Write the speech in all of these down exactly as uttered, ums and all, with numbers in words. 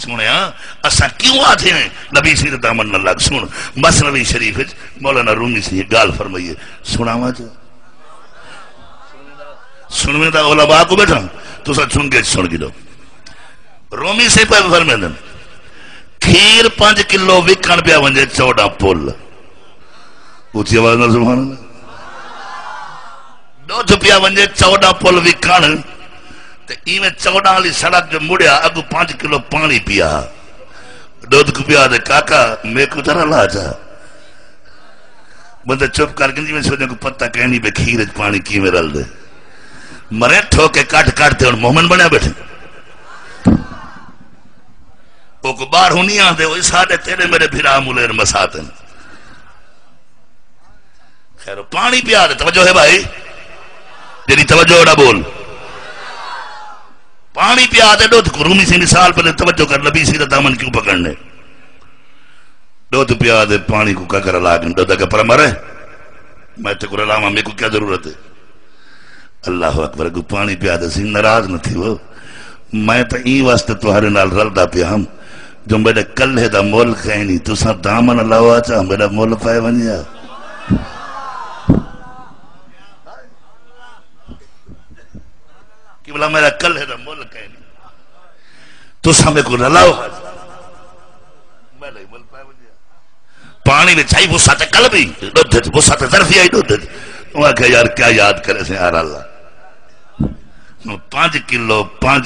سُݨیا، اساں کیوں آدھے ہیں نبی سریں دامن نہ لڳ؟ سُݨ، مثنوی شریف وچ مولانا رومی سئیں ڳالھ فرمائی ہے، سُݨاواں چا؟ سُݨویں دا علماء کوں ٻیٹھاں، تساں چنگے سُݨ گھنو۔ رومی سئیں پئے فرمیندن، کھیر پنج کلو وکݨ پیا ونڄے چوݙاں پل۔ اُچی آواز نال سبحان اللہ۔ ݙودھ پیا ونڄے چوݙاں پل وکݨ، تے ایویں چوݙاں والی سڑک جو مڑیا، اڳوں پنج کلو پاݨی پیا۔ ݙودھ کوں پیا تے، کاکا، میکوں ذرا لا چا۔ بندے چپ کر ڳئے، جیویں سوچدے کوئی پتہ کائنی پئے کھیر وچ پاݨی کیویں رلدے۔ مرے ٹھوکے کٹ کٹ تے ہݨ مومن بݨیا ٻیٹھے۔ او کوئی ٻاہروں نہیں آندے، او ساݙے تیݙے میݙے بھرا ملیر مسات ہن۔ خیر، پاݨی پیا تے توجہ ہے بھائی، جیڑھی توجہ ہے نا بول۔ پاݨی پیا تے ݙودھ کوں، رومی سئیں مثال پہلے توجہ کر، نبی سریں دامن کیوں پکڑݨے؟ ݙودھ پیا تے پاݨی کوں ککر لا کے ݙودھ اڳے پر مرے، میں تیکوں رلاواں، میکوں کیا ضرورت ہے؟ اللہ اکبر، اڳوں پاݨی پیا تے سئیں ناراض نہ تھیوو۔ میں تاں ایں واسطے تہاݙے نال رلدا پیا ہم جو میݙے کلھے دا مل کائنی، تساں دامن لاؤ چا، میݙا مل پئے ونڄے۔ قبلہ، میݙا کلھے دا مل کائنی، تساں میکوں رلاؤ۔ میݙا ہی مل پئے ونڄے۔ پاݨی وچ آئی وسعت قلبی، ݙودھ وچ وسعت ظرفی آئی ݙودھ وچ۔ اوں آکھیا، یار، کیا یاد کریسیں یار اللہ۔ ہݨ پنج کلو، پنج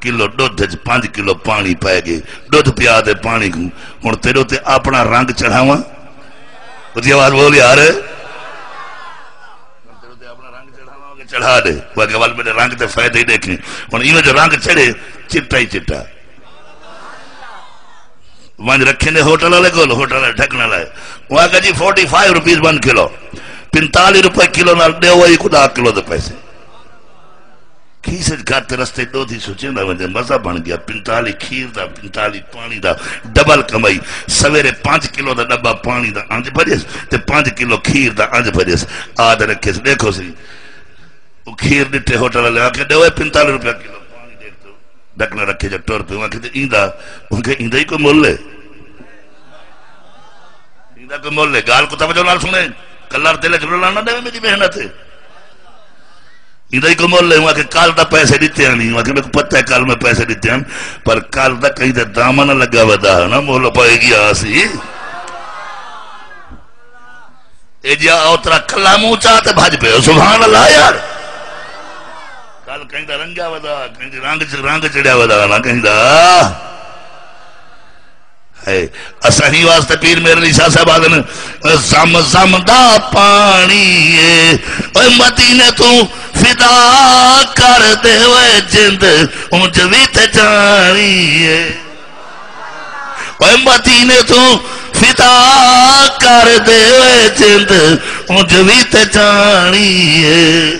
کلو ݙودھ وچ پنج کلو پاݨی پئے ڳئے۔ ݙودھ پیا تے پاݨی کوں، ہݨ تیݙے تے اپݨا رنگ چڑھاواں؟ اُچی آواز بول یار۔ ہݨ تیݙے تے اپݨا رنگ چڑھاواں کہ چڑھا ݙے۔ او آکھیا، ول میݙے رنگ تے فائدے ہی ݙیکھیں۔ ہݨ ایویں جو رنگ چڑھے، چٹا ہی چٹا۔ ونڄ رکھیندے ہوٹل والے کول، ہوٹل والے ڈھکݨ والا ہے۔ او آکھیا، جی، forty five rupees one kilo, پنتالیس روپے کلو نال ݙیو، ایکوں ݙاہ کلو دے پیسے۔ کھیس وچ گھت، رستے ݙودھ ہی سُچیندا ونڄے، مزہ بݨ ڳیا۔ پنتالیس کھیر دا، پنتالیس پاݨی دا، ڈبل کمائی۔ سویرے پنج کلو دا ݙبہ پاݨی دا انڄ بھریس تے پنج کلو کھیر دا انڄ بھریس۔ آ تے رکھیس، ݙیکھو سئیں۔ او کھیر ݙتے، ہوٹل والے آکھے، ݙیو اے پنتالیس روپے کلو پاݨی، ݙیکھ توں۔ ڈھکݨا رکھے جو ٹر پئے۔ آکھے، تے ایندا؟ آکھے، ایندا ہی کوئی مل ہے؟ ایندا کوئی مل ہے؟ ڳالھ کوں توجہ نال سُݨے، کلر دل وچ رلݨ نہ ݙیوے، میݙی محنت ہے۔ ایندا ہی کوئی مل ہے؟ آکھے، کل تاں پیسے ݙتے ہن۔ آکھے، میکوں پتہ ہے کل میں پیسے ݙتے ہن، پر کل تاں کہیں دے دامن لڳا ودا ہے نا، مل پئے ڳیا سی۔ اے جیا اوترا کلا منہ چا تے بھڄ پئے۔ سبحان اللہ یار۔ کل کہیں دا رنگا ودا، کہیں دی رنگ چ، رنگ چڑھیا ودا نا کہیں دا۔ ہے۔ اساں ہی واسطے پیر مہر علی شاہ صاحب آدھن، زم زم دا پاݨی اے، اوئے مدینے توں فدا کر دے، اوئے جند اونج وی تے جاݨی اے۔ اوئے مدینے توں فدا کر دے، اوئے جند اونج وی تے جاݨی اے۔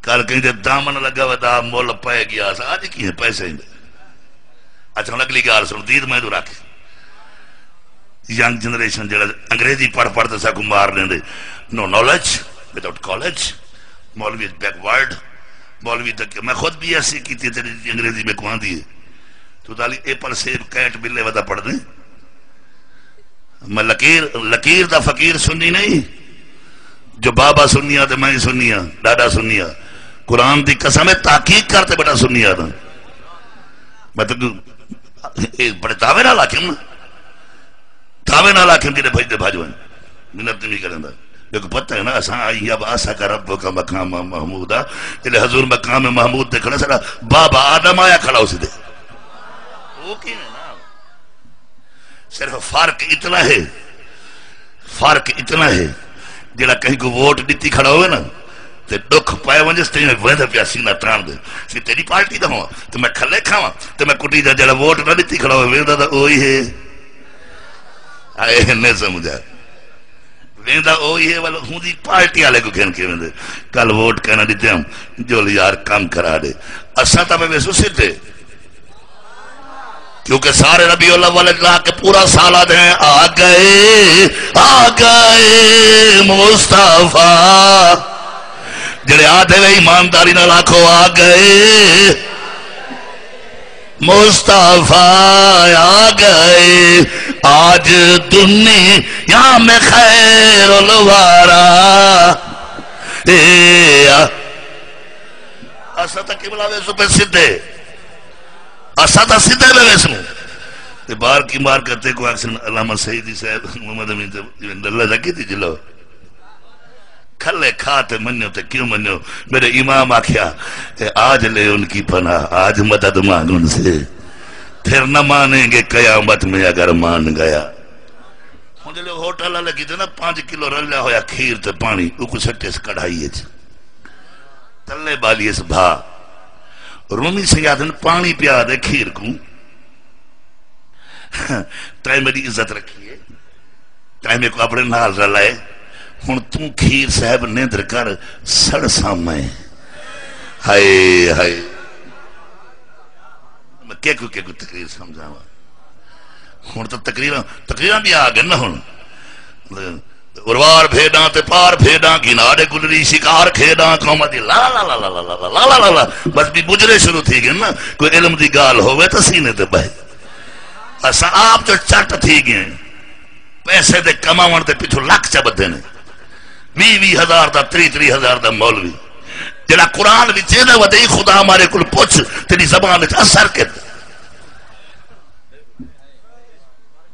کل کہیں دے دامن لڳا ودا، مل پئے ڳیا سا۔ اڄ کیہیں پیسے ایندے؟ اچھا، ہݨ اڳلی ڳالھ سُݨ، دید میں توں رکھ۔ ینگ جنریشن جیڑھا انگریزی پڑھ پڑھ تے ساکوں مار ݙیندے۔ نو نالج، وداؤٹ کالج، مولوی بیکورڈ، مولوی تک۔ میں خود بی ایس سی کیتی، تیݙی انگریزی میکوں آندی ہے۔ توں تالی ایپل، سیب، کیٹ، ٻلے ودا پڑھدیں۔ میں لکیر، لکیر دا فقیر سنی نہیں، جو بابا سنی ہاں تے میں سنی ہاں، ݙاݙا سنی ہاں۔ قرآن دی قسم ہے، تحقیق کر تے ٻیٹا سنی ہاں تاں۔ میں تیکوں اے بڑے دعوے نال آکھیم نا، دعوے نال آکھیم، جیڑھے بھڄدے بھڄ ونڄ۔ منت نہیں کریندا۔ میکوں پتہ ہے نا، اساں آئی اب آسا کا رب کا مقام محمود آ، جیڑھے حضور مقام محمود تے کھڑا، ساݙا بابا آدم آیا کھڑا اسی تے۔ او کیویں نا؟ صرف فرق اتنا ہے، فرق اتنا ہے، جیڑھا کہیں کوں ووٹ ݙتی کھڑا ہووے نا، تے ݙکھ پئے ونڄس تے ویندا پیا سینہ تاݨ دے، میں تیݙی پارٹی دا ہواں تے میں کھلے کھاواں، تے میں کٹی جاں۔ جیڑھا ووٹ نہ ݙتی کھڑا ہووے، ویندا تاں اوہی ہے۔ ہائے، نہیں سمجھا۔ ویندا اوہی ہے، ول ہوندی پارٹی والے کوں گھن کے ویندے۔ کل ووٹ کہیں نہ ݙتے ہم، جل یار کم کرا ݙے۔ اساں تاں پئے ویسوں سدھے۔ کیونکہ سارے ربیع الاول لا کے پورا سال آدھے ہیں، آ گئے، آ گئے مصطفیٰ۔ جڑے آدھے وے ایمانداری نال آکھو، آ گئے مصطفیٰ، آ گئے آج دنیا میں خیر الورا۔ اے آ-، اساں تاں قبلہ ویسوں پئے سدھے، اساں تاں سدھے پئے ویسوں۔ تے بار کی مار کرتے کو آکھسن، علامہ سعیدی صاحب محمد امین تے اللہ دا کیتی جلو۔ کھلے کھا تے منیو تے کیوں منیو؟ میرے امام آکھیا، "اے آج لے ان کی پناہ، آج مدد مانگ ان سے، پھر نہ مانیں گے قیامت میں اگر مان گیا۔" ہن جلے ہوٹل والے کیتے نا پانچ کلو رلیا ہویا کھیر تے پانی، اوکوں سٹے اس کڑھائی اچ، تلے بالی اس بھا۔ رومی سیادن پانی پیا دے کھیر کوں۔ تیں میری عزت رکھی ہے، تیں میرے کو اپنے نال رلائے۔ ہن توں کھیر صاحب نیندر کر، سڑساں میں۔ ہائے ہائے، میں کیکوں کیکوں تقریر سمجھاواں؟ ہن تو تقریراں، تقریراں بھی آ گئے نا ہن۔ اروار بھیڈاں تے پار بھیڈاں، گھناڑے گلری شکار کھیڈاں، قوم دی لا لا لا لا لا لا لا لا لا لا۔ بس بھی بجرے شروع تھی گئے نا، کوئی علم دی گال ہوے تو سینے تے بہے۔ اساں آپ جو چٹ تھی گئے، پیسے دے کماون دے پچھوں لکھ چا بدھے نے، ویہہ ویہہ ہزار دا، تریہہ تریہہ ہزار دا مولوی، جڑا قرآن وچ ہے نا، ودئی خدا مارے کول پچھ، تیری زبان وچ اثر کت؟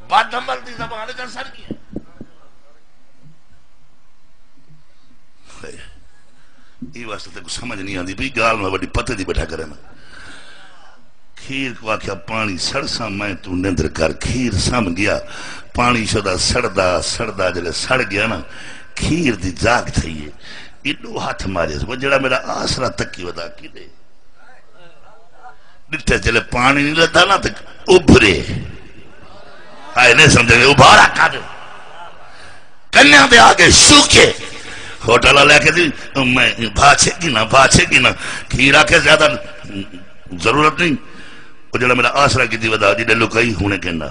بد عمل دی زبان وچ اثر کی ہے؟ اے واسطے تیکوں سمجھ نہیں آندی پئی، گالھ میں وڈی پتے دی بیٹھا کرے نا۔ کھیر کوں آکھیا، "پاݨی سڑساں میں، توں نندر کر۔" کھیر سم گیا۔ پاݨی شدا سڑدا سڑدا جلے سڑ گیا نا، کھیر دی جاگ تھئی ہے۔ ایݙو ہتھ ماریس، وہ جڑا میرا آسرا تکی ودا کیݙے؟ ݙٹھے جلے پاݨی نہیں لدا نا تے ابھرے۔ ہائے، نہیں سمجھے، ابھارا کر۔ کنیاں دے آگے شوکے۔ ہوٹل والے آکھے، "جی، میں بھا چھے گھناں، بھا چھے گھناں۔" کھیر آکھے، "زیادہ ضرورت نہیں۔" وہ جڑا میرا آسرا کیتی ودا، جی ݙے لکائی ہونے کہندا۔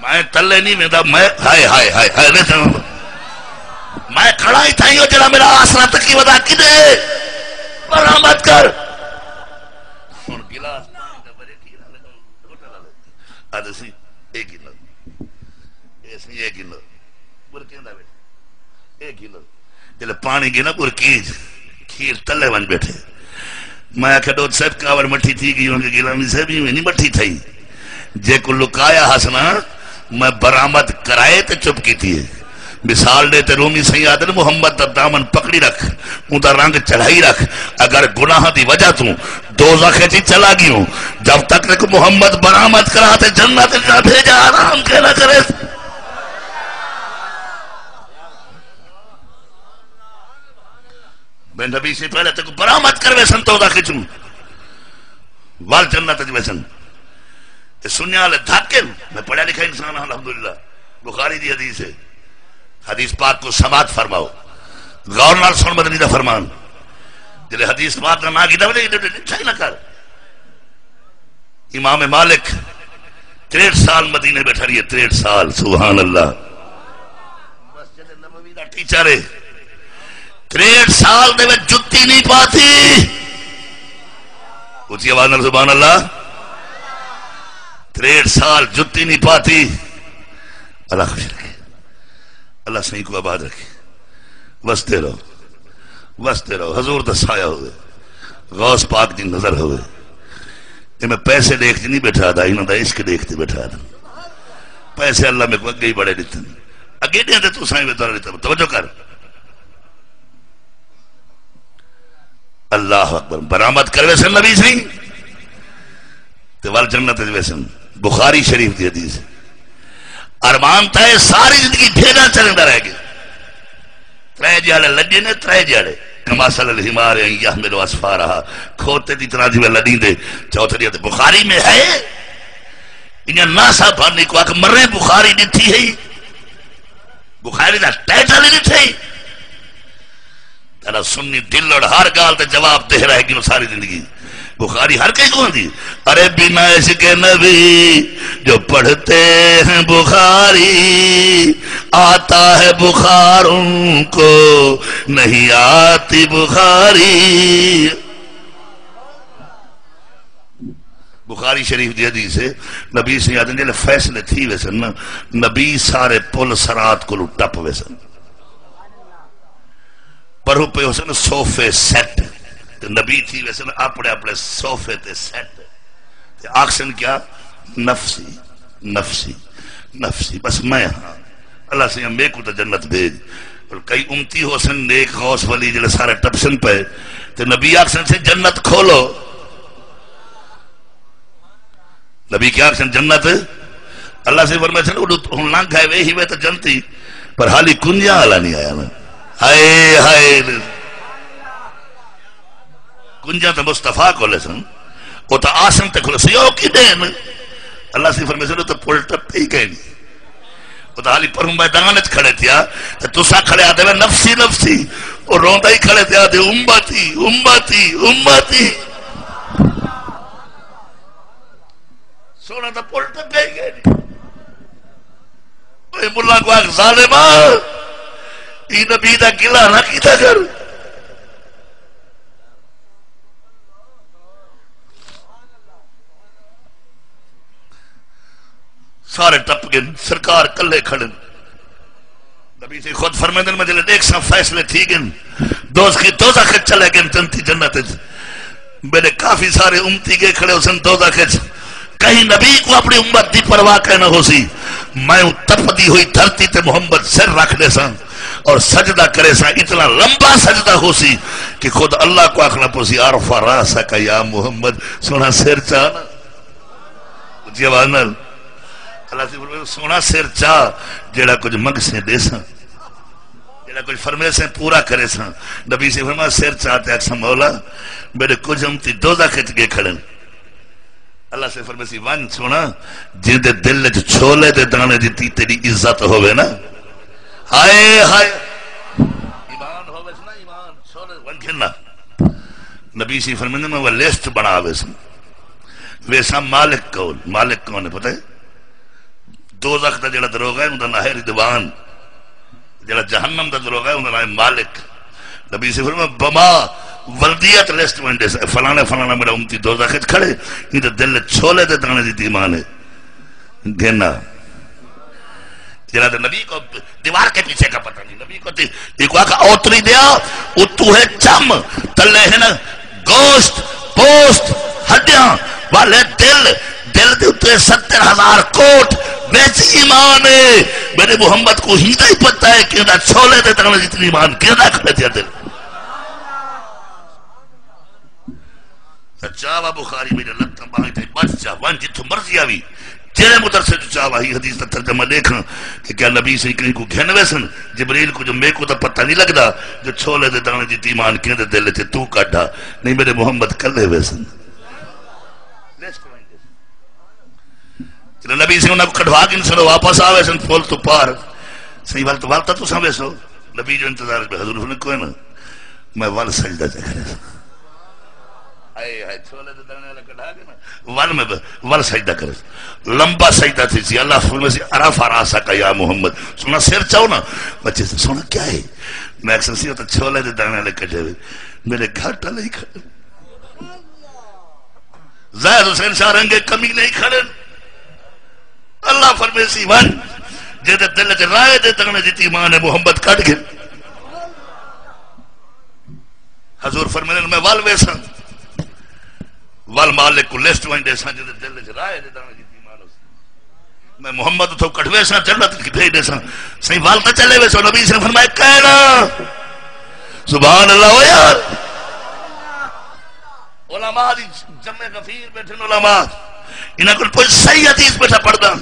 میں تلے نہیں ویندا، میں، ہائے، ہائے، ہائے، ہائے، نہیں سمجھ۔ میں کھڑا ہی تھا، وہ جڑا میرا آسرا تکی ودا کیتے؟ برآمد کر۔ ہن گلاس پانی دا بھرے کھیر والے، ہوٹل والے۔ آدھے سی، "اے گھنو، اے سی، اے گھنو۔" برکیندا بیٹھے، "اے گھنو۔" جلے پاݨی گھنا، برکی کھیر تلے ونڄ بیٹھے۔ میں آکھیا، "ݙوت صاحب، کاوڑ مٹھی تھی ڳئی ہوندی، گیلانی صاحب، ایویں نہیں مٹھی تھئی۔ جیکوں لکایا ہس نا، میں برآمد کرائے تے چپ کیتی ہے۔" مثال ݙے تے رومی سئیں آہدن، "محمد دا دامن پکڑی رکھ، اوندا رنگ چڑھائی رکھ، اگر گناہ دی وجہ توں دوزخ اچ چلا ڳیوں، جب تک تیکوں محمد برآمد کرا تے جنت اچ نہ بھیجا، آرام کینا کریس۔" میں نبی سے پہلے تیکوں برآمد کرویسن دوزخ اچوں، ول جنت اچ ویسن۔ اے سنیا والے دھاکے، میں پڑھیا لکھا انسان ہاں، الحمدللہ۔ بخاری دی حدیث ہے، حدیث پاک کو سماعت فرماؤ، غور نال سن مدنی دا فرمان۔ جلے حدیث پاک دا نام کیتا وے، ڈٹھا ہی نہ کر۔ امام مالک تریہٹھ سال مدینے بیٹھا رہیے، تریہٹھ سال، سبحان اللہ۔ مسجد نبوی دا ٹیچر ہے، تریہٹھ سال دے وچ جتی نہیں پاتی۔ اچھی آواز نال سبحان اللہ۔ تریہٹھ سال جتی نہیں پاتی۔ اللہ خوش رکھے، اللہ سائیں کو آباد رکھے۔ وسدے رہو، وسدے رہو، حضور دا سایہ ہوئے، غوث پاک دی نظر ہوئے۔ اے میں پیسے ݙیکھ تے نہیں بیٹھا دا، انہاں دا عشق ݙیکھ تے بیٹھا دا۔ پیسے اللہ میکوں اڳے ہی بڑے ݙتن، اڳے ݙیندے توں سائیں وے ترا ݙتا۔ توجہ کر۔ اللہ اکبر۔ برآمد کرویسن نبی سئیں تے ول جنت وچ ویسن۔ بخاری شریف دی حدیث۔ ارمان تھئے ساری زندگی ڈھیراں چریندا رہ ڳئے۔ ترے جیڑے لڄے نے، ترے جیڑے۔ کمثل الحمار ان یحمل اسفارہا۔ کھوتے دی طرح جیویں لݙیندے۔ چوتھے ݙینہہ تے بخاری میں ہے۔ انہاں ناسا بھرنی کو آکھ مرے بخاری ݙٹھی ہے۔ بخاری دا ٹائٹل ہی ݙٹھے۔ تیرا سنی دلڑ ہر ڳالھ تے جواب دے رہ ڳیوں ساری زندگی۔ بخاری ہر کہیں کوں آندی۔ ارے بنا عشق نبی جو پڑھتے ہیں بخاری، آتا ہے بخار ان کو نہیں آتی بخاری۔ بخاری شریف دی حدیث ہے، نبی صلی اللہ علیہ وسلم جلے فیصلے تھی ویسن نا، نبی سارے پل صراط کولوں ٹپ ویسن۔ پرہوں پئے ہوسن صوفے سیٹ، تے نبی تھی ویسن اپنے اپنے صوفے تے سیٹ، تے آکھسن کیا؟ نفسی، نفسی، نفسی، بس میں ہاں، اللہ سئیں میکوں تاں جنت بھیج۔ اور کئی امتی ہوسن نیک غوث ولی جڑے سارے ٹپسن پئے، تے نبی آکھسن سے جنت کھولو۔ نبی کیا آکھسن؟ جنت۔ اللہ سئیں فرمائے سن، اڈو ہن لنگھ آئے وے ہی وے تاں جنتی، پر حالی کنجاں والا نہیں آیا نا۔ ہائے ہائے، کنجاں تاں مصطفیٰ کولے سن، او تاں آسن تے کھلے سی، او کی دین؟ اللہ سئیں فرمائے سن، او تاں پل ٹپے ہی کہیں نہیں۔ او تاں حالی پروں میدان وچ کھڑے تھیا، تے تساں کھڑے آتے وے نفسی نفسی، او روندا ہی کھڑے تھیا تے امتی، امتی، امتی۔ سونا تاں پل ٹپے ہی گئے۔ اے ملا کو آکھ، ظالما، ایں نبی دا گلہ نہ کیتا کر۔ سارے ٹپ گئے، سرکار کلے کھڑے۔ نبی سئیں خود فرمیندن، میں جلے ݙیکھساں فیصلے تھی ڳن، دوزخی دوزخ اچ چلے ڳن، جنتی جنت اچ۔ میݙے کافی سارے امتی ڳئے کھڑے ہوسن دوزخ اچ۔ کہیں نبی کوں اپݨی امت دی پرواہ کائے نہ ہوسی۔ میں اوں تپدی ہوئی دھرتی تے محمد سر رکھ ݙیساں اور سجدہ کریساں، اتنا لمبا سجدہ ہوسی کہ خود اللہ کوں آکھݨا پوسی، ارفع راسک یا محمد، سوہݨا سر چا نا۔ اچی آواز نال۔ اللہ سئیں فرمائے، سوہݨا سر چا، جیڑھا کجھ منگسیں ݙیساں، جیڑھا کجھ فرمیسیں پورا کریساں۔ نبی سئیں فرمایا، سر چا تے آکھساں، مولا، میݙے کجھ امتی دوزخ اچ ڳئے کھڑن۔ اللہ سئیں فرمیسی، ونڄ سوہݨا، جیندے دل اچ چھولے دے داݨے جتنی تیݙی عزت ہووے نا، ہائے ہائے، ایمان ہووے نا، ایمان، چھولے ونڄ گھن آ۔ نبی سئیں فرمیندے، میں وہ لسٹ بݨا ویساں۔ ویساں مالک کول۔ مالک کون ہے پتہ ہے؟ دوزخ دا جڑا دروغہ ہے، اوندا ناں ہے رضوان۔ جڑا جہنم دا دروغہ ہے، اوندا ناں ہے مالک۔ نبی سئیں فرمایا، بما ولدیت لسٹ ونڄ ݙیساں، فلانے فلانا میرا امتی دوزخ اچ کھڑے، ایندے دل اچ چھولے دے داݨے جتنی ایمان ہے۔ گھن آ۔ جنہاں دے نبی کو دیوار کے پیچھے کا پتہ نہیں، نبی کو تی-، ایک واقعہ اوتری دیا، اتو ہے چم، تلے ہے نا گوشت، پوست، ہڈیاں والے دل، دل دے اتے ستر ہزار کوٹ وچ ایمان ہے۔ میرے محمد کو ہی نہیں پتہ ہے کہ دا چھولے دے دانے جتنی ایمان کہ دا کھڑے دے دل۔ چاوا بخاری میرے لتاں باہیں تے بچ جا، ونج جتھوں مرضی آوی، جیڑھے مدرسے چوں چاوا، ہی حدیث دا ترجمہ ݙیکھاں کہ کیا نبی سئیں کہیں کوں گھن ویسن؟ جبریل کوں جو میکوں تاں پتہ نہیں لڳدا جو چھولے دے دانے جتنی ایمان کیندے دل اچ، توں کڈھ آ، نہیں میرے محمد کلے ویسن۔ لسٹ ونج ݙیسن۔ جݙاں نبی سئیں انہاں کوں کڈھوا گھنسن، واپس آ ویسن پل توں پار۔ سئیں ول تاں، ول تاں تساں ویسو۔ نبی جو انتظار اچ، حضور فرمایا کوئی نہ، میں ول سجدہ چا کریساں۔ ہائے ہائے، چھولے دے دانے والا کڈھا کے نا، ول میں ب-، ول سجدہ کریساں۔ لمبا سجدہ تھیسی، اللہ فرماسی، ارفع راسک یا محمد، سوہݨا سر چاؤ نا۔ بچے سے، سوہݨا کیا ہے؟ میں آکھساں سی، او تاں چھولے دے دانے والے کڈھے ہوئے، میرے گھاٹا نہیں کھڑے۔ زاہد حسین شاہ رنگ کمی نہیں کھڑے۔ اللہ فرمیسی، ونج، جیندے دل اچ رائے دے دانے جتنی ایمان ہے، محمد کڈھ گھن۔ حضور فرمیندے، میں ول ویساں، ول مالک کوں لسٹ ونج ݙیساں، جیندے دل اچ رائے دے دانے جتنی ایمان ہوسی۔ میں محمد اتھوں کڈھویساں، جنت اچ بھیج ݙیساں۔ سئیں ول تاں چلے ویسو، نبی سئیں فرمائے، کائنا۔ سبحان اللہ، او یار۔ علماء دی جمع غفیر بیٹھے نے علماء، انہاں کول پوچھ، صحیح حدیث بیٹھا پڑھدا،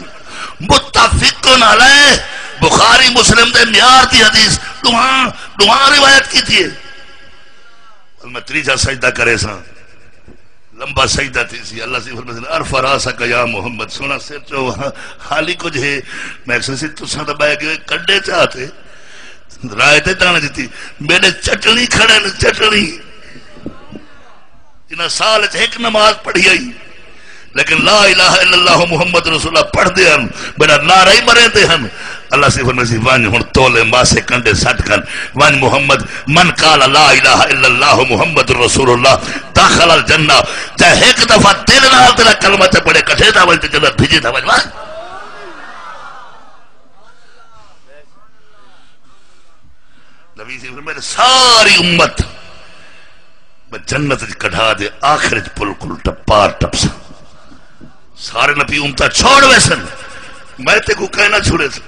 متفق علیہ، بخاری مسلم دے معیار دی حدیث، ݙوہاں، ݙوہاں روایت کیتی ہے۔ میں تریجھا سجدہ کریساں، لمبا سجدہ تھیسی، اللہ سئیں فرمیندے، ارفع راسک یا محمد، سوہݨا سر چو، حالی کجھ ہے؟ میں آکھساں سی، تساں تاں ٻہہ ڳئے کنڈے چا تے، رائے دے دانے جتنی، میݙے چٹنی کھڑے نے، چٹنی۔ نہ سال وچ ہک نماز پڑھی آئی، لیکن لا الہ الا اللہ محمد رسول اللہ پڑھدے ہن، میرا نعرہ ہی مریندے ہن۔ اللہ سی فرمائے سی، ونج ہن تولے ماسے کنڈے سٹ کن، ونج محمد، من قال لا الہ الا اللہ محمد رسول اللہ دخل الجنہ۔ جے ہک دفعہ دل نال تیرا کلمہ تے پڑھے، کٹھے دا ونج تے جنت بھیجے دا ونج۔ واہ۔ نبی سی فرمائے، ساری امت میں جنت وچ کڈھا دے آخر وچ پل کل ٹپ-، پار ٹپساں۔ سارے نبی امتاں چھوڑ ویسن، میں تیکوں کائناں چھوڑیساں۔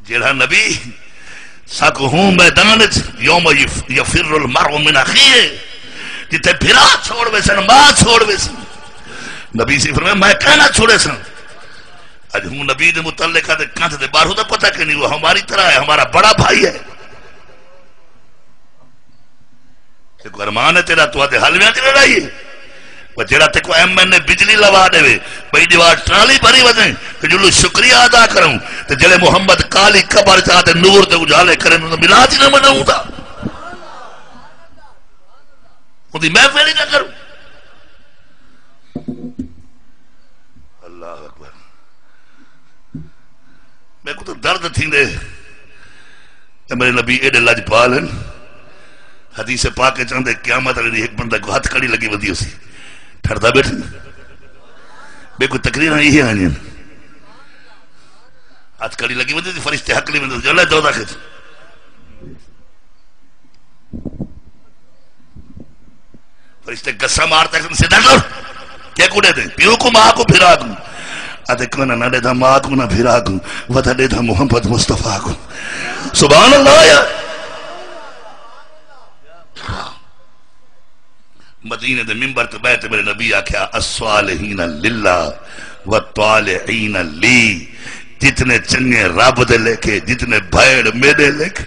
جیڑھا نبی ساکوں ہوں میدان وچ یوم یف-، یفر المرء من اخیہ، جتھے بھرا چھوڑ ویسن، ماں چھوڑ ویسن، نبی سی فرمائے، میں کائناں چھوڑیساں۔ اڄ ہوں نبی دے متعلق آ تے کندھ دے ٻاہروں دا پتہ کینی، وہ ہماری طرح ہے، ہمارا بڑا بھائی ہے۔ تیکوں ارمان ہے تیرا، تو آتے حلویاں دی لڑائی ہے۔ وہ جیڑا تیکوں ایم این اے بجلی لوا ݙیوے، بھئی دیوار ٹرالی بھری وجے، تے جلو شکریہ ادا کروں، تے جلے محمد کالی قبر چا تے نور دے اجالے کرن، اوں دا میلاد ہی نہ مناؤں دا۔ اوندی محفل ہی نہ کروں۔ اللہ اکبر۔ میکوں تاں درد تھیندے۔ اے میرے نبی ایڈے لجپال ہن۔ حدیث پاک وچ آندے، قیامت والے ݙینہہ ہک بندے کوں ہتھ کڑی لگی ودی ہوسی۔ ٹھڑدا ٻیٹھے۔ میکوں تقریراں ایہے آندیاں۔ ہتھ کڑی لگی ودی ہوسی، فرشتے ہکلی ویندے، جو لے دوزخ وچ۔ فرشتے گسا مار تے آکھن، سدھا ٹر۔ کیکوں ݙیہدیں؟ پیو کوں، ماں کوں، بھرا کوں؟ آہدے، کوئی نہ، نہ ݙیہداں ماں کوں، نہ بھرا کوں، ودھا ݙیہداں محمد مصطفیٰ کوں۔ سبحان اللہ یار۔ مدینے دے ممبر تے ٻہہ تے میرے نبی آکھیا، الصالحین للہ والطالعین لی، جتنے چنڳے رب دے لیکھے، جتنے بھیڑ میݙے لیکھے۔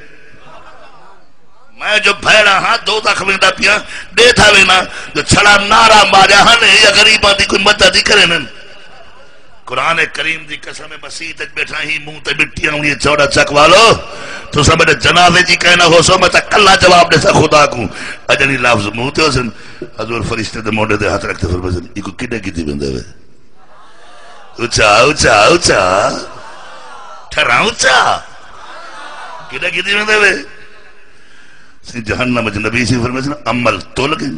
میں جو بھیڑا ہاں، دوزخ ویندا پیاں، ݙیہدا وینا، جو چھڑا نعرہ ماریا ہن یا غریباں دی کوئی مدد ہی کرینن۔ قرآن کریم دی قسم، مسیت وچ ٻیٹھا ہی، منہ تے مٹی آوݨی ہے، چوڑا چک والو، تساں میݙے جنازے جی کائناں ہوسو، میں تاں کلھا جواب ݙیساں خدا کوں۔ اڄݨی لفظ منہ تے ہوسن، حضور فرشتے دے موڈھے تے ہتھ رکھ تے فرمائے سن، ایکوں کݙے گھدی ویندے وے؟ اچا، اچا، اچا۔ ٹھراں اچا۔ کݙے گھدی ویندے وے؟ سی جہنم وچ نبی سی فرمائے سن، عمل تل ڳئے۔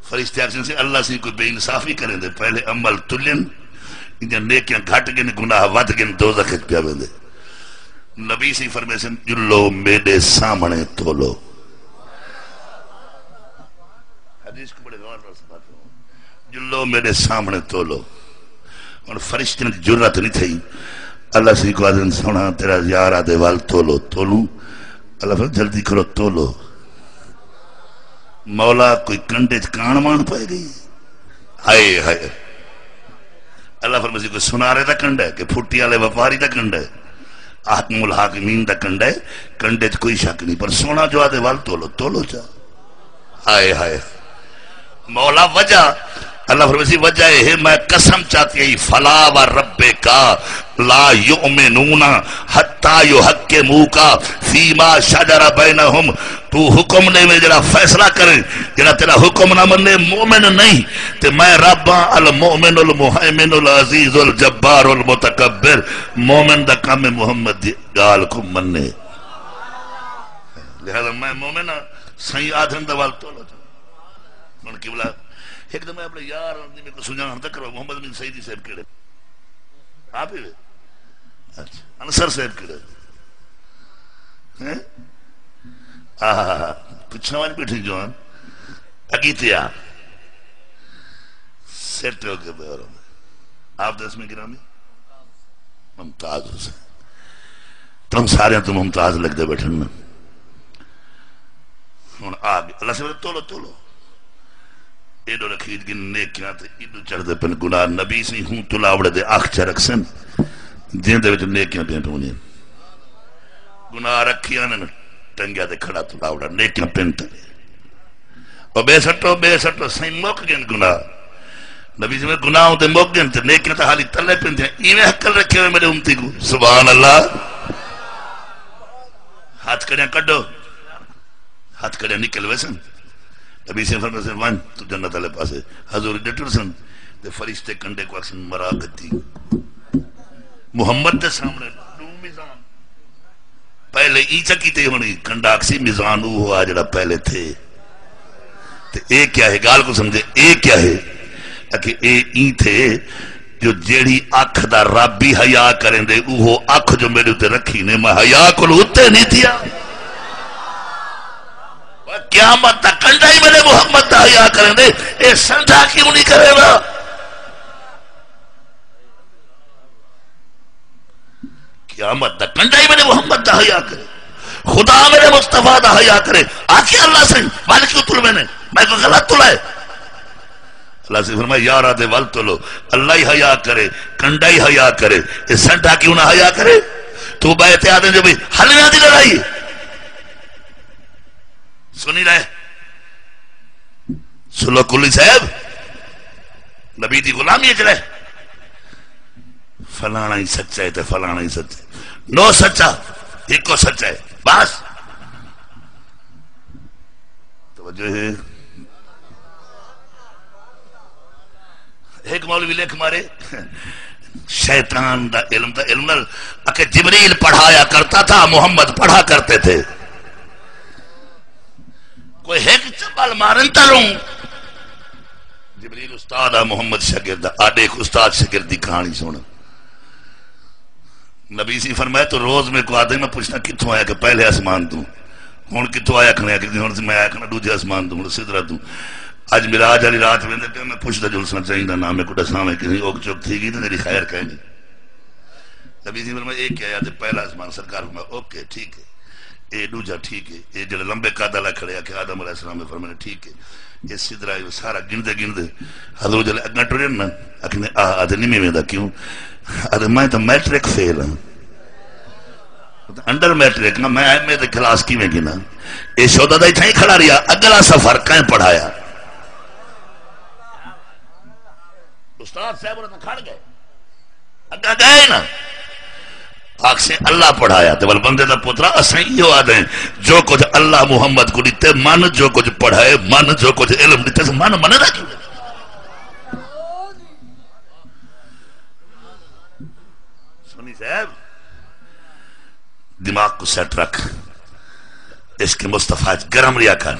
فرشتے آکھسن سی، اللہ سی کوئی بے انصافی کریندے، پہلے عمل تلن، ایندیاں نیکیاں گھٹ ڳن، گناہ ودھ ڳن، دوزخ وچ پیا ویندے۔ نبی سی فرمائے سن، جلو میݙے سامݨے تولو۔ حدیث کوں بڑے غور نال سمجھو۔ جلو میݙے سامݨے تولو۔ ہݨ فرشتیاں دی جرات نہیں تھئی۔ اللہ سی کوں آہدن، سوہݨا تیرا یار آہدے ول تولو، تولوں۔ اللہ فرمائے، جلدی کرو، تولو۔ مولا کوئی کنڈے چ کاݨ واݨ پئے ڳئی؟ ہائے ہائے۔ اللہ فرمائے سی کوئی سونارے دا کنڈا ہے کہ پھٹی والے وپاری دا کنڈا ہے؟ احکم الحاکمین دا کنڈا ہے، کنڈے چ کوئی شک نہیں، پر سوہݨا جو آہدے ول تولو، تولو چا۔ ہائے ہائے۔ مولا وجہ، اللہ فرمائے سی، وجہ اے ہے، میں قسم چاتی آئی، فلا وربک لا یؤمنون حتی یحکموک فیما شجر بینہم۔ تو حکم ݙیویں، جڑا فیصلہ کریں، جڑا تیرا حکم نہ منے، مومن نہیں۔ تے میں رب ہاں، المؤمن المہیمن العزیز الجبار المتکبر۔ مومن دا کم ہے محمد دی ڳالھ کوں منے۔ لہذا میں مومن ہاں، سائیں آدھن دا ول تولو۔ ہݨ قبلہ، ہک دم میں اپݨے یار دی میکوں سنڄاݨ تاں کرو، محمد امین سعیدی صاحب کیڑھے؟ آپ ہی وے؟ اچھا، انصر صاحب کیڑھے؟ ہیں؟ آہا، پچھاں ونڄ ٻیٹھے جوان، اڳی تے آ۔ سیٹ ہو کے بہر۔ آپ دا اسم گرامی؟ ممتاز حسین۔ تم سارے تو ممتاز لڳدے ٻیٹھن نا۔ ہݨ آ ڳئے۔ اللہ سے تولو، تولو۔ ایݙو رکھیج ڳن نیکیاں تے ایݙو چڑھدے پن گناہ۔ نبی سی ہوں تلاوڑے دے اکھ چا رکھسن، جیندے وچ نیکیاں پیاں پوندین۔ گناہ رکھی آندن، ٹنگیا تے کھڑا تلاوڑا، نیکیاں پن تلے۔ او ٻئے سٹو، ٻئے سٹو، سائیں مک ڳن گناہ۔ نبی جی میں گناہ تے مک ڳن تے نیکیاں تے حالی تلے پن تھے۔ ایویں عقل رکھے ہوئے میرے امتی کو۔ سبحان اللہ۔ ہتھ کڑیاں کڈو۔ ہتھ کڑیاں نکل ویسن۔ نبی صلی اللہ علیہ وسلم فرمایا، "ونڄ، توں جنت والے پاسے۔" حضور ݙٹھسن تے فرشتے کنڈے کوں آکھسن، "مرا گھتی۔" محمد دے سامݨے ݙو میزان، پہلے ایں چا کیتے ہوݨی، کنڈا آکھسی، "میزان اوہو آ جڑا پہلے تھے۔" تے اے کیا ہے؟ ڳالھ کوں سمجھے، اے کیا ہے؟ آکھے، اے ایں تھے جو جیڑھی اکھ دا رب بھی حیا کریندے، اوہو اکھ جو میݙے اتے رکھی نے، میں حیا کولوں اتے نہیں تھیا۔ قیامت دا کنڈا ہی میݙے محمد دا حیا کریندے، اے سنڈا کیوں نہیں کریندا؟ قیامت دا کنڈا ہی میݙے محمد دا حیا کرے، خدا میݙے مصطفیٰ دا حیا کرے۔ آکھے، "اللہ سائیں، ول کیوں تلوے نے؟ میں کوئی غلط تلائے؟" اللہ سائیں فرمایا، "یارا دے ول تلو، اللہ ہی حیا کرے، کنڈا ہی حیا کرے، اے سنڈا کیوں نہ حیا کرے؟" تو بئے تے آدھے جو بھئی حلویاں دی لڑائی ہے۔ سنی رہے۔ سلو کلی صاحب، نبی دی غلامی اچ رہ، فلانا ہی سچا ہے تے فلانا ہی سچا ہے۔ نو سچا، ایکو سچا ہے، بس۔ توجہ ہے۔ ایک مولوی لکھ مارے، شیطان دا علم دا علم نال، اکھے جبریل پڑھایا کرتا تھا، محمد پڑھا کرتے تھے۔ کوئی ہک چبل مارن تلوں۔ جبریل استاد آ، محمد شاگرد آ۔ آ ݙیکھ، استاد شاگرد دی کہاݨی سݨ۔ نبی سی فرمایا، تو روز میکوں آہدے، میں پچھدا کتھوں آیا؟ کہ پہلے آسمان توں۔ ہݨ کتھوں آیا کھڑے؟ کہ ہݨ میں آیا کھڑا ݙوجھے آسمان توں، ہݨ سدرہ توں۔ اڄ معراج والی رات ویندے پئے، میں پچھدا جلساں چاہیدا، نہ میکوں ݙساویں کہیں اوک چوک تھی ڳئی تے تیری خیر کائنی۔ نبی سی فرمایا، اے کیا آیا؟ تے پہلا آسمان۔ سرکار فرمایا، اوکے، ٹھیک ہے۔ اے ݙوجھا ٹھیک ہے۔ اے جڑے لمبے قد والا کھڑے، آکھے آدم علیہ السلام، فرمایا ٹھیک ہے۔ اے سدرہ، اے سارا گندے گندے حضور جلے اڳاں ٹرن نا، آکھنے، آہ، آہدے نہیں میں ویندا، کیوں؟ آہدے، میں تاں میٹرک فیل ہاں۔ انڈر میٹرک نا، میں ایم اے دے کلاس کیویں گھناں؟ اے شودا دا اتھاں ہی کھڑا رہیا، اڳلا سفر کئیں پڑھایا؟ استاد صاحب ہوراں تاں کھڑ ڳئے۔ اڳاں ڳئے نا۔ آکھسے اللہ پڑھایا، تے ول بندے دا پترا، اساں ایہو آہدے ہیں، جو کجھ اللہ محمد کوں ݙتے من، جو کجھ پڑھائے من، جو کجھ علم ݙتے من، منے دا کیوں؟ سنی صاحب، دماغ کوں سیٹ رکھ، عشق مصطفیٰ اچ گرم رہیا کر۔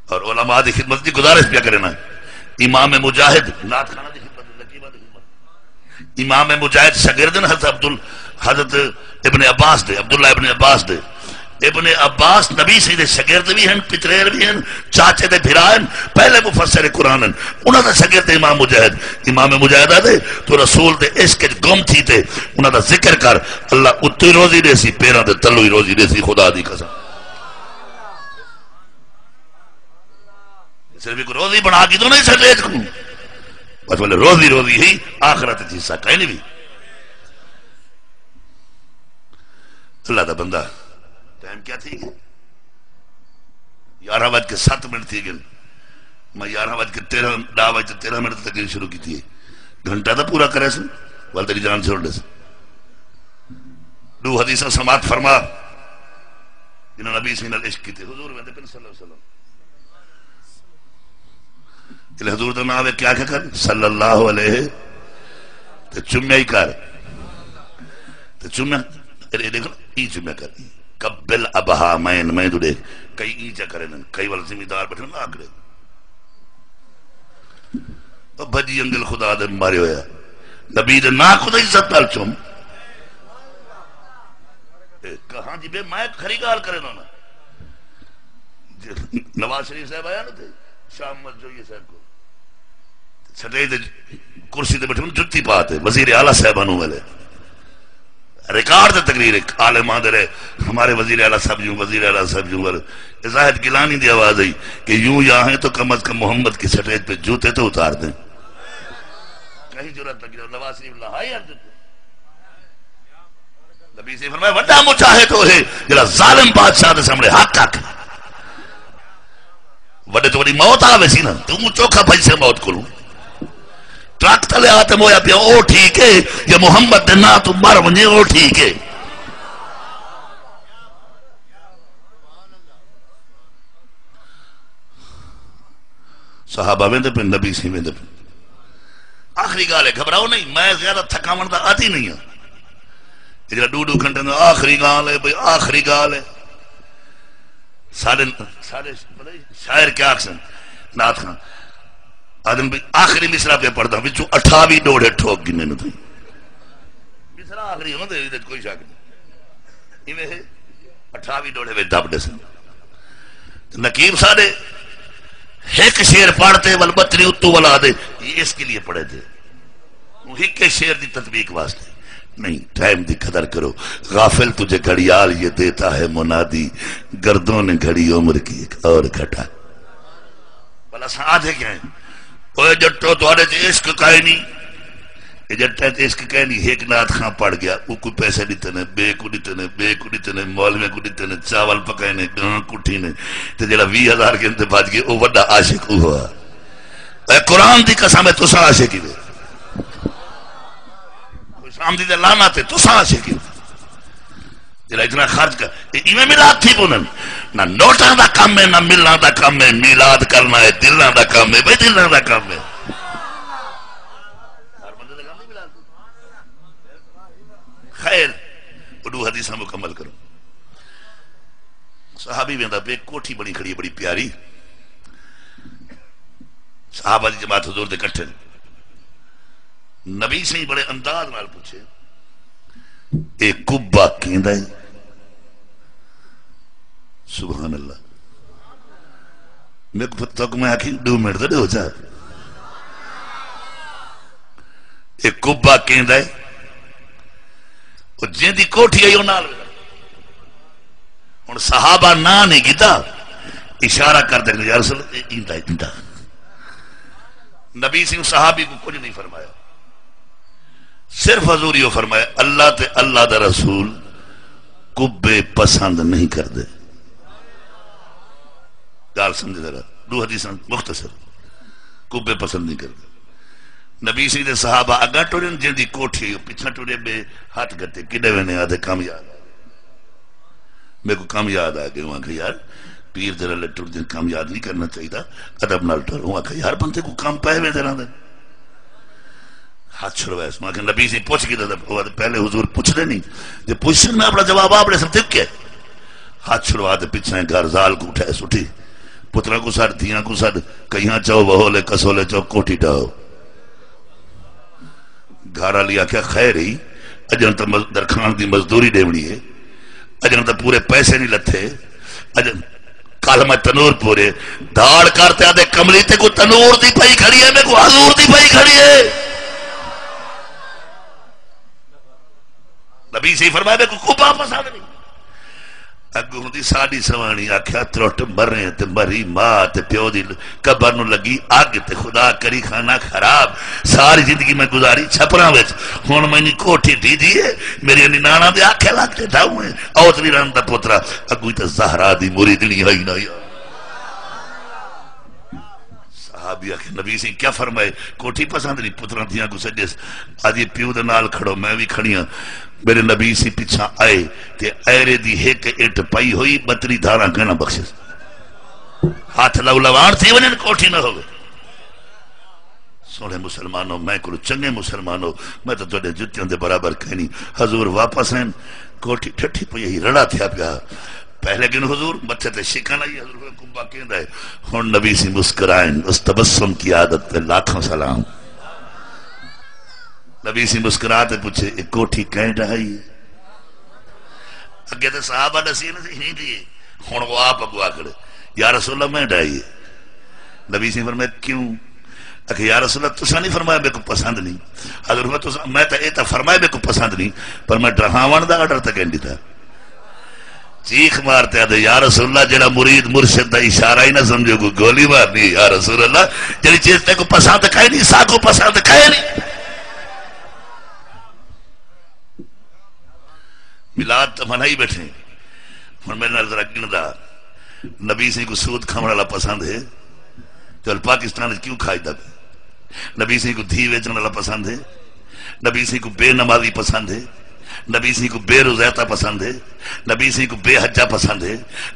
اور علماء دی خدمت دی گزارش پیا کرے نا۔ امام مجاہد، نعت خانہ دی خدمت، نقیبہ دی خدمت۔ امام مجاہد شاگرد ہن حضرت عبدال-، حضرت ابن عباس دے، عبداللہ ابن عباس دے۔ ابن عباس نبی سائیں دے شاگرد وی ہن، پتریر وی ہن، چاچے دے بھرا ہن، پہلے مفسر قرآن ہن۔ انہاں دا شاگرد امام مجاہد۔ امام مجاہد آہدے، تو رسول دے عشق اچ گم تھی تے انہاں دا ذکر کر، اللہ اتوں ہی روزی ݙیسی، پیراں دے تلوں ہی روزی ݙیسی، خدا دی قسم۔ صرف ایک روزی بنا کے تو نہیں سٹے کو، بس بولے روزی، روزی ہی، آخرت اچ حصہ کائنی وی۔ اللہ دا بندہ، ٹائم کیا تھی گیا؟ یارہ وج کے ست منٹ تھی گئے۔ میں یارہ وج کے تیرہ، ݙاہ وج تے تیرہ منٹ تے تقریر شروع کیتی ہے۔ گھنٹہ تاں پورا کرے سن، ول تیری جان چھوڑ ݙے سن۔ ݙو حدیثاں سماعت فرما، جنہاں نبی سائیں نال عشق کیتے۔ حضور ویندے پن صلی اللہ علیہ وسلم۔ جلے حضور دا ناں آوے، کیا کیا کر؟ صلی اللہ علیہ۔ تے چمیا ہی کر۔ تے چمیا، اے، اے ݙیکھ، ای چمیا کر۔ قبل ابہامین، میں تو ݙیکھ، کئی ای چا کرے نن، کئی ول ذمہ دار بیٹھے نہ آکڑے۔ او بھڄی انگل خدا دے مارے ہویا۔ نبی دے ناں کوں تاں عزت نال چم۔ اے کہاں جی بے، میں کھری ڳالھ کریندا نا۔ جے نواز شریف صاحب آیا نا تے شاہ محمد جوئی صاحب کو، سٹیج تے کرسی تے بیٹھے، جتی پا تے وزیر اعلیٰ صاحب انہوں ویلے۔ ریکارڈ تے تقریر، ایک عالم آندے رہے، ہمارے وزیر اعلیٰ صاحب یوں، وزیر اعلیٰ صاحب یوں، ول زاہد گیلانی دی آواز آئی کہ یوں یہاں ہیں تو کم از کم محمد کی سٹیج پہ جوتے تو اتار دیں۔ کہیں جرات نہ کی، نواز شریف لہائی ہر جوتے۔ نبی سے فرمایا، وڈا مجاہد وہ ہے جڑا ظالم بادشاہ دے سامنے حق آکھے۔ وڈے تو وڈی موت آ ویسی نا، توں چوکھا پئی سے موت کولوں۔ ٹرک تلے آ تے مویا پیا، او ٹھیک ہے، یا محمد دے ناں تو مر ونجے، او ٹھیک ہے۔ صحابہ ویندے پئے، نبی سائیں ویندے پئے۔ آخری ڳالھ ہے، گھبراؤ نہیں، میں زیادہ تھکاوݨ دا عادی نہیں ہاں۔ اے جیڑھا ݙو ݙو گھنٹے دا آخری ڳالھ ہے، بھئی آخری ڳالھ ہے۔ ساݙے، ساݙے پتہ شاعر کیا آکھسن، نعت خواں آکھدن بھئی آخری مصرع پیا پڑھدا، وچوں اٹھاوی ݙوہڑے ٹھوک گھنے نے تئیں۔ مصرع آخری ہوندے، ایندے وچ کوئی شک نہیں۔ ایویں ہے، اٹھاوی ݙوہڑے وچ دٻ ݙیسن۔ نقیب ساݙے ہک شعر پڑھ تے ول ٻتری اتوں ولا دے، یہ اس کے لیے پڑھے تھے۔ وہ ہک شعر دی تطبیق واسطے۔ نہیں، ٹائم دی قدر کرو۔ غافل تجھے گھڑیال یہ دیتا ہے منادی، گردوں نے گھڑی عمر کی ایک اور گھٹا۔ بھلا اساں آدھے کیا ہیں؟ اوئے جٹو، تہاݙے تے عشق کائے نہیں۔ اے جٹاں تے عشق کائے نہیں، ہک نعت خواں پڑھ ڳیا، اوکوں پیسے ݙتے نے، ٻئے کوں ݙتے نے، ٻئے کوں ݙتے نے، مولویاں کوں ݙتے نے، چاول پکائے نے، ڳاں کٹھی نے، تے جیڑھا ویہہ ہزار گھن تے بھڄ ڳئے، او وݙا عاشق اوہو ہا۔ اے قرآن دی قسم ہے، تساں عاشق ہیوے۔ کوئی سامدی دے لعنت ہے، تساں عاشق ہیوے۔ جیڑھا اتنا خرچ کر، اے ایویں میلاد تھی پوندن۔ نہ نوٹاں دا کم ہے، نہ ملاں دا کم ہے، میلاد کرنا ہے دلاں دا کم ہے، بھئی دلاں دا کم ہے۔ خیر، او ݙو حدیثاں مکمل کروں۔ صحابی ویندا پئے، کوٹھی بݨی کھڑی ہے بڑی پیاری، صحابہ دی جماعت حضور دے کٹھے۔ نبی سائیں بڑے انداز نال پچھے، اے قبہ کیندا ہے؟ سبحان اللہ۔ میکوں پتہ، تیکوں میں آکھی ݙو منٹ تے ݙیو چا۔ اے قبہ کیندا ہے؟ او جیندی کوٹھی آئی او نال۔ ہݨ صحابہ ناں نہیں کیتا، اشارہ کر تے، یا رسول اللہ، اے ایندا، ایندا۔ نبی سائیں صحابی کوں کجھ نہیں فرمایا، صرف حضور ایہو فرمایا، اللہ تے اللہ دا رسول قبے پسند نہیں کردے۔ ڳالھ سمجھ ذرا، ݙو حدیثاں مختصر، قبے پسند نہیں کردے۔ نبی سائیں دے صحابہ اڳاں ٹرن، جیندی کوٹھی او پچھاں ٹرے، ٻئے ہتھ گھتے، کݙے ویندے؟ آدھے کم یاد آ ڳئے۔ میکوں کم یاد آ ڳئے۔ اوں آکھیا، یار، پیر دے رلے ٹردیں کم یاد نہیں کرنا چاہیدا، ادب نال ٹر۔ اوں آکھیا، یار، بندے کوں کم پئے ویندے رہندے۔ ہتھ چھڑوائے۔ میں آکھیا، نبی سائیں پچھ گھدا تے او آدھے، پہلے حضور پچھدے نہیں، جے پچھسن میں اپݨا جواب آپ ݙیساں، تے کیا؟ ہتھ چھڑوا تے پچھاں گھر زال کوں اٹھائے سٹی، پتراں کوں سݙ، دھیاں کوں سݙ، کئیاں چاؤ، وہولے کسولے چاؤ، کوٹھی ڈھاؤ۔ گھر آلی آکھیا، خیر ہئی، اڄݨ تاں مز-، درکھاݨ دی مزدوری ݙیوݨی ہے، اڄݨ تاں پورے پیسے نہیں لتھے، اڄ کل میں تنور پورے دھاڑ کر تے آدھے، کملی، تیکوں تنور دی پئی کھڑی ہے، میکوں حضور دی پئی کھڑی ہے۔ نبی سائیں فرمایا، میکوں قبہ پسند نہیں۔ اڳوں ہوندی ساݙی سواݨی، آکھیا، ترٹ مریں تے مری ماء تے پیو دی قبر نوں لڳی اڳ تے خدا کری خانہ خراب۔ ساری زندگی میں گزاری چھپراں وچ، ہݨ میں کوٹھی ڈھیدھی ہے، میری نناݨاں دے آکھے لڳ تے ڈھاؤں ہے۔ اوتری رن دا پترا، اڳوں تے زہرا دی مریدنی ہئی نہ یار۔ صحابی آکھے، نبی سائیں کیا فرمائے؟ کوٹھی پسند نہیں، پتراں دھیاں کوں سݙیس۔ آدھی، پیو دے نال کھڑو، میں وی کھڑی ہاں۔ میرے نبی سائیں پچھاں آئے تے ایرے دی ہک اٹ پئی ہوئی، ٻتری دھاراں کینا بخشس۔ ہتھ لو لواݨ تھی ونڄن، کوٹھی نہ ہووے۔ سوہݨے مسلمانو، میں کولوں چنڳے مسلمانو، میں تاں تہاݙے جتیاں دے برابر کائنی۔ حضور واپس آئن، کوٹھی ٹھٹھی پئی ہئی، رڑا تھیا پیا۔ پہلے کن حضور متھے تے شکن آئی، حضور فرمایا، قبہ کیندا ہے؟ ہݨ نبی سائیں مسکرائن، اس تبسم کی عادت پہ لاکھوں سلام۔ نبی سائیں مسکرا تے پچھے، اے کوٹھی کئیں ڈھائی ہے؟ اڳے تے صحابہ ݙسی نا، ہیندی ہے۔ ہݨ او آپ اڳوں آ کھڑے، یا رسول اللہ، میں ڈھائی ہے۔ نبی سائیں فرمایا، کیوں؟ آکھے، یا رسول اللہ، تساں نہیں فرمایا میکوں پسند نہیں؟ حضور فرمایا، تساں، میں تاں اے تاں فرمایا میکوں پسند نہیں، پر میں ڈرہاوݨ دا آرڈر تاں کائنی ݙتا۔ چیخ مار تے آدھے، یا رسول اللہ، جیڑھا مرید مرشد دا اشارہ ہی نہ سمجھے، کوئی گولی مارنی ہے، یا رسول اللہ، جیڑھی چیز تیکوں پسند کائنی، ساکوں پسند کائنی۔ میلاد تاں منائی ٻیٹھے، ہݨ میرے نال ذرا ڳݨدا، نبی سائیں کوں سود کھاوݨ والا پسند ہے؟ تے پاکستان وچ کیوں کھاجدا پئے؟ نبی سائیں کوں دھی ویچݨ والا پسند ہے؟ نبی سائیں کوں بے نمازی پسند ہے؟ نبی سئیں کوں بے روزیتا پسند ہے، نبی سئیں کوں بے حجا پسند ہے،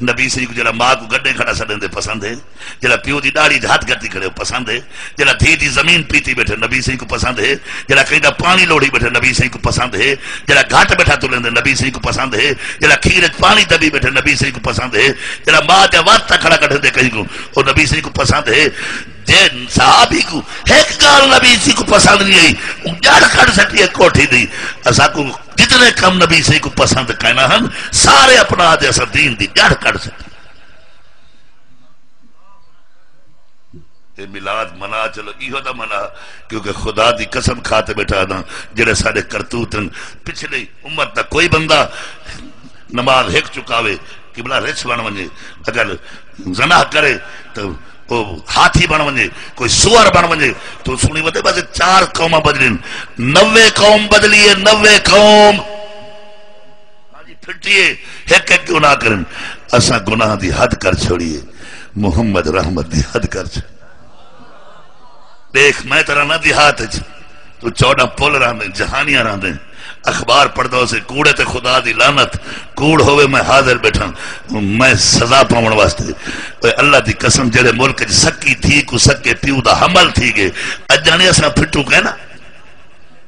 نبی سئیں کوں جیڑھا ماء کوں گݙے کھڑا سݙیندے پسند ہے، جیڑھا پیو دی ݙاڑھی اچ ہتھ گھتی کھڑے ہو پسند ہے، جیڑھا دھی دی زمین پیتی ٻیٹھے نبی سئیں کوں پسند ہے، جیڑھا کہیں دا پاݨی لوڑھی ٻیٹھے نبی سئیں کوں پسند ہے، جیڑھا گھٹ ٻیٹھا تلیندے نبی سئیں کوں پسند ہے، جیڑھا کھیر اچ پاݨی دٻی ٻیٹھے نبی سئیں کوں پسند ہے، جیڑھا ماء دے واسطہ کھڑا کڈھیندے کہیں کوں، او نبی سئیں کوں پسند ہے۔ جے صحابی کوں ہک ڳالھ نبی سئیں کوں پسند نی آئی، اوں جڑ کڈھ سٹی ہے کوٹھی دی۔ اساکوں جتنے کم نبی سئیں کوں پسند کائنا ہن، سارے اپنا تے اساں دین دی جڑ کڈھ سٹی۔ اے میلاد منا، چلو ایہو دا منا، کیونکہ خدا دی قسم کھا تے ٻیٹھا آہداں، جیڑھے ساݙے کرتوت ہن، پچھلی امت دا کوئی بندہ نماز ہک چکاوے، قبلہ رچھ بݨ ونڄے، اگر زنا کرے تاں او ہاتھی بݨ ونڄے، کوئی سوئر بݨ ونڄے، تاں سݨی ودے بس چار قوماں بدلین، نوے قوم بدلی ہے، نوے قوم۔ ہاں جی، پھٹیے، ہک ہک گناہ کرن۔ اساں گناہ دی حد کر چھوڑیے، محمد رحمت دی حد کر چھوڑی۔ ݙیکھ، میں تاں رہنا دیہات اچ، توں چوݙاں پل رہندیں، جہانیاں رہندیں، اخبار پڑھدا ہوسیں، کوڑے تے خدا دی لعنت، کوڑ ہووے میں حاضر ٻیٹھاں، میں سزا پاوݨ واسطے۔ اوئے اللہ دی قسم، جیڑھے ملک اچ سکی دھی کوں سکے پیو دا حمل تھی ڳئے، اڄݨ اساں پھٹوں کائنا۔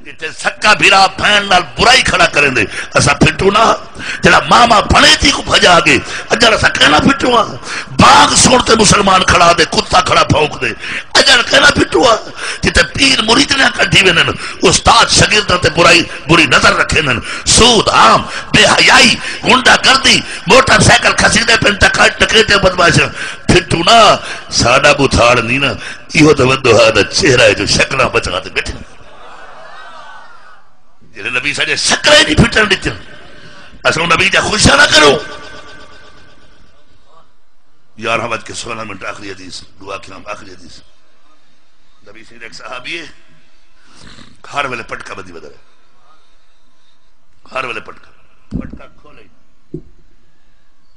جتھے سکا بھرا بھین نال برائی کھڑا کریندے، اساں پھٹوں نہ ہا۔ جیڑھا ماما بھݨیجی کوں بھڄا ڳئے، اڄݨ اساں کائنا پھٹوں ہا۔ بانگ سݨ تے مسلمان کھڑا تے کتا کھڑا بھونکدے، اڄݨ کائنا پھٹوں ہا۔ جتھے پیر مریدیاں کڈھی ویندن، استاد شاگرداں تے برائی، بری نظر رکھیندن، سود، حام، بے حیائی، غنڈہ گردی، موٹر سائیکل کھسیندے پن، ڈکیت، ڈکیتے، بدمعاشاں، پھٹوں نہ۔ ساݙا ٻتھاڑ نی نا، ایہو تاں ودوہا دا چہرہ ہے جو شکلاں بچا تے ٻیٹھے۔ جیڑھے نبی ساݙے شکلاں ہی نی پھٹݨ ݙتیاں، اساں نبی دا خوشا نہ کروں۔ یارہاں وڄ کے سولہ منٹ، آخری حدیث، دعا قیام، آخری حدیث۔ نبی سئیں دا ہک صحابی ہے، ہر ویلے پٹکا ٻدھی ودے، ہر ویلے پٹکا، پٹکا کھولے۔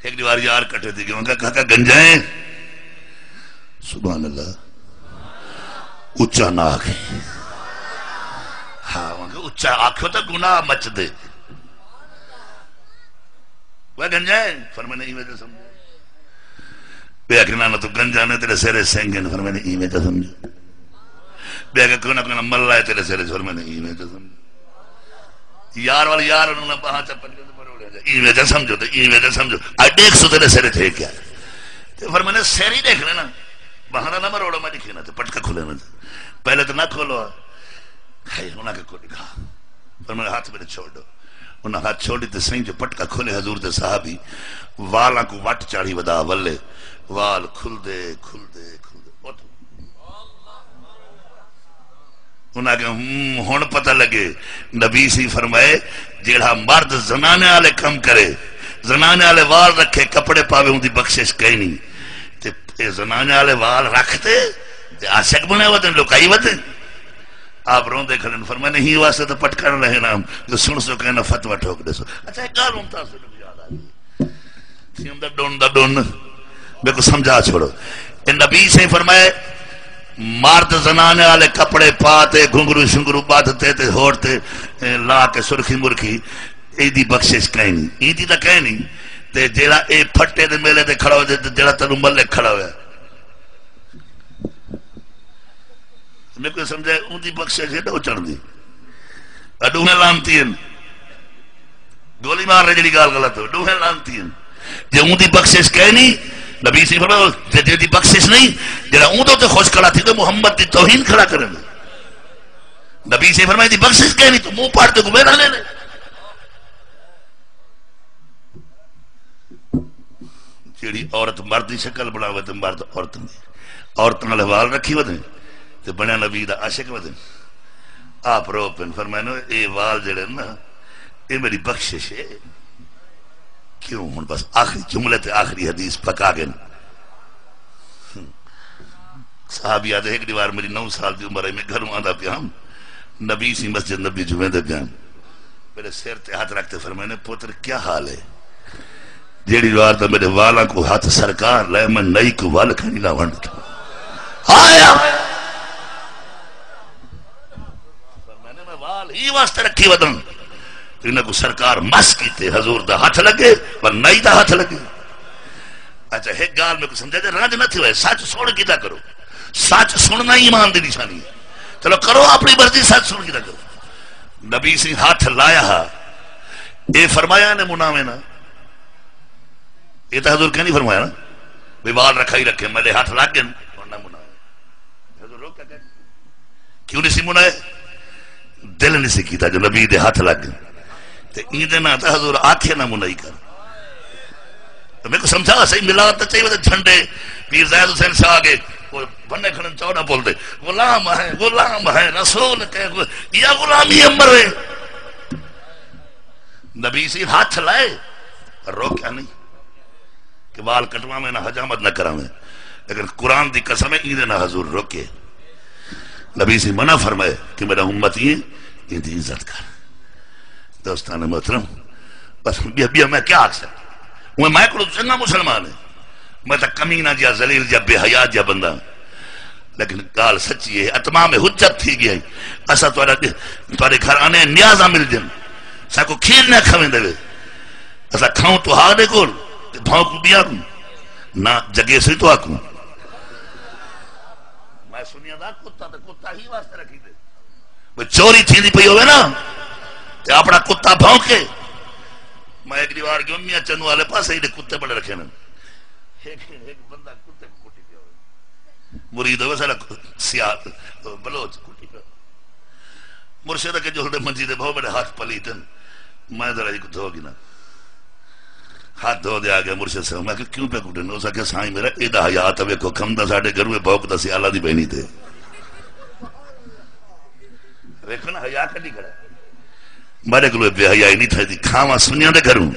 ہک ݙیہاڑ یار کٹھے تھی ڳئے، کہا، کاکا گنجا ہیں؟ سبحان اللہ۔ اچا نہ آکھیں۔ ہاں، اچا آکھو تاں گناہ مچدے۔ وہ گنجا ہیں؟ فرمایا، ایویں تے سمجھو۔ ٻیا آکھے، نہ، نہ، توں گنجا نہ، تیݙے سر اچ سنگ ہن۔ فرمایا، ایویں تے سمجھو۔ ٻیا آکھے، کوئی نہ، کوئی نہ، ملا ہے تیݙے سر اچ۔ فرمایا، ایویں تے سمجھو۔ یار والی یار، انہاں نے ٻاہاں چا پکڑے تے مروڑے، ایویں تے سمجھو، تے ایویں تے سمجھو۔ اڄ ݙیکھسوں تیݙے سر اچ ہے کیا۔ تے فرمایا، سر ہی ݙیکھݨے نا، ٻاہاں دا نہ مروڑو، میں ݙکھینا تے پٹکا کھلے نا۔ پہلے تے نہ کھولو۔ ہائے، انہاں کے کو ݙکھا۔ فرمایا، ہتھ میݙے چھوڑ ݙو۔ انہاں ہتھ چھوڑی تے سئیں جو پٹکا کھولے، حضور دے صحابی والاں کوں وٹ چاڑھی ودا ولے، وال کھلدے، کھلدے، کھلدے، اتھ۔ انہاں آکھیا، ہوں، ہݨ پتہ لڳے۔ نبی سئیں فرمائے، جیڑھا مرد زنانے آلے کم کرے، زنانے آلے وال رکھے، کپڑے پاوے، اوندی بخشش کائنی۔ تے اے زنانے آلے وال رکھ تے، تے عاشق بݨے ودن، لکائی ودن۔ آپ روندے کھڑن، فرمایا، نہیں، واسطے تو پٹکا نہ رہنا، جو سݨ سکے نہ فتویٰ ٹھوک ݙیسو۔ اچھا، ایک ڳالھ ہݨ تاں سݨو یاد آ ڳئی۔ سیم دا ݙن دا ݙن، میکوں سمجھا چھوڑو۔ اے نبی سئیں فرمائے، مرد زنانے آلے کپڑے پا تے، گھنگرو شنگرو ٻدھ تے، تے ہور تے، اے، لا کے سرخی مرخی، ایندی بخشش کائنی، ایندی تاں کائنی۔ تے جیڑھا اے پھٹے دے میلے تے کھڑا ہوئے، تے جیڑھا تینوں ملے کھڑا ہوئے، میکوں سمجھائے، اوندی بخشش ہے ݙو چڑھدی۔ اے ݙوہیں لعنتی ہن۔ گولی مار رہے، جیڑھی ڳالھ غلط ہو، ݙوہیں لعنتی ہن۔ جے اوندی بخشش کائنی، نبی سئیں فرمایا، جے، جے دی بخشش نہیں، جیڑھا اوندے تے خوش کھڑا تھی، تے محمد دی توہین کھڑا کرے۔ نبی سئیں فرمایا، دی بخشش کائنی، تو منہ پاڑ تے گھمے رہنے نے۔ جیڑھی عورت مرد دی شکل بݨاوے تے مرد عورت دی، عورتاں آلے وال رکھی ودے تے بݨیا نبی دا عاشق ودے۔ آپ رو پن، فرمایا، اے وال جیڑھے نا، اے میری بخشش ہے۔ کیوں؟ ہݨ بس آخری جملے تے آخری حدیث پکا ڳئے۔ صحابی آہدے، ہک ݙیہاڑ میری نو سال دی عمر ہے، میں گھروں آندا پیا ہم، نبی سئیں مسجد نبی جو ویندے پیا ہم۔ میݙے سر تے ہتھ رکھ تے فرمائے نے، پتر، کیا حال ہے؟ جیڑھی وار تاں میݙے والاں کوں ہتھ سرکار لائے، میں نئی کوں ول کھڑی نہ ونڈ ݙتا۔ آیا۔ فرمایا نے، میں وال ہی واسطے رکھی وداں۔ انہاں کوں سرکار مس کیتے، حضور دا ہتھ لگے، پر نائی دا ہتھ لگے۔ اچھا، ہک ڳالھ میکوں سمجھا ݙے، رنج نہ تھیوے، سچ سݨ گھدا کرو۔ سچ سݨنا ایمان دی نشانی ہے۔ چلو کرو اپݨی مرضی، سچ سݨ گھدا کرو۔ نبی سی ہتھ لایا ہا، اے فرمایا نے مناویں نا؟ اے تاں حضور کہیں نہیں فرمایا نا، بھئی وال رکھائی رکھے، میݙے ہتھ لڳ ڳئے، ہݨ نہ مناویں۔ حضور روکیا کہیں؟ کیوں نہیں سی منائے؟ دل نہیں سی کیتا جو نبی دے ہتھ لڳ ڳئے۔ تے ایندے نال تاں حضور آکھے نہ منائی کر۔ تے میکوں سمجھا صحیح، میلاد تے چاہیے تے جھنڈے، پیر زید حسین شاہ کے، او بنے کھڑن چوݙاں پل تے، غلام ہیں، غلام ہیں، رسول کے، یا غلامی امر ہے۔ نبی سی ہتھ لائے، روکیا نہیں کہ وال کٹواویں نہ حجامت نہ کراویں، لیکن قرآن دی قسم ہے، ایندے نال حضور روکے۔ نبی سی منع فرمائے کہ میرا امتی ہے، ایندی عزت کر۔ دوستان محترم، بس ٻیا، ٻیا میں کیا آکھ سڳداں؟ میں، میں کوئی چنڳا مسلمان ہے، میں تاں کمینہ جیا، ذلیل جیا، بے حیا جیا بندہ ہاں۔ لیکن ڳالھ سچی ہے، اتمام حجت تھی ڳئی۔ اساں تہاݙا، تہاݙے گھر آنے نیازاں مل ڄن، ساکوں کھیر نہ کھویندے وے۔ اساں کھاؤں تہاݙے کول تے بھونکوں ٻیا کوں، نہ جگے سی تہاکوں۔ میں سنیا دا کتا تے کتا ہی واسطے رکھی دے۔ وہ چوری تھیندی پئی ہووے نا، تے اپݨا کتا بھونکے۔ میں ہک ݙیہاڑ ڳیوم میاں چنو والے پاسے، ایݙے کتے بڑے رکھے نے۔ ہک، ہک بندہ کتے کوں کٹی پیا ہووے۔ مرید ہووے ساݙا سیال، بلوچ کٹی پیا ہووے۔ مرشد کے جلدے منجی دے بہت بڑے ہتھ پلیت ہن۔ میں ذرا ایکوں دھو گھناں۔ ہتھ دھو تے آ ڳیا مرشد صاحب۔ میں آکھیا، کیوں پیا کٹیندے؟ اس آکھیا، سائیں میرا، ایݙا حیا تاں ویکھو، کھمدا ساݙے گھروں ہے، بھونکدا سیالاں دی بہنی تے۔ ویکھو نا، حیا کݙی کھڑا ہے۔ میݙے کولوں بے حیائی نہیں تھیندی، کھاواں سنیاں دے گھروں۔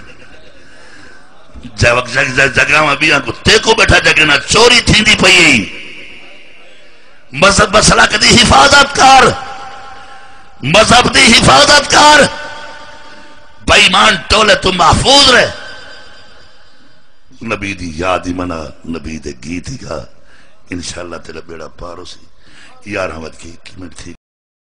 جگ-، جگ-، جگ-، جگاواں ٻیاں کوں، تیکوں ٻیٹھا جگے نہ چوری تھیندی پئی ہے۔ مذہب مسلک دی حفاظت کر، مذہب دی حفاظت کر، بے ایمان ٹولے توں محفوظ رہ۔ نبی دی یاد ہی منا، نبی دے گیت ہی گا، انشاءاللہ تیرا بیڑا پار ہوسی۔ یاراں وڄ کے ہک منٹ تھی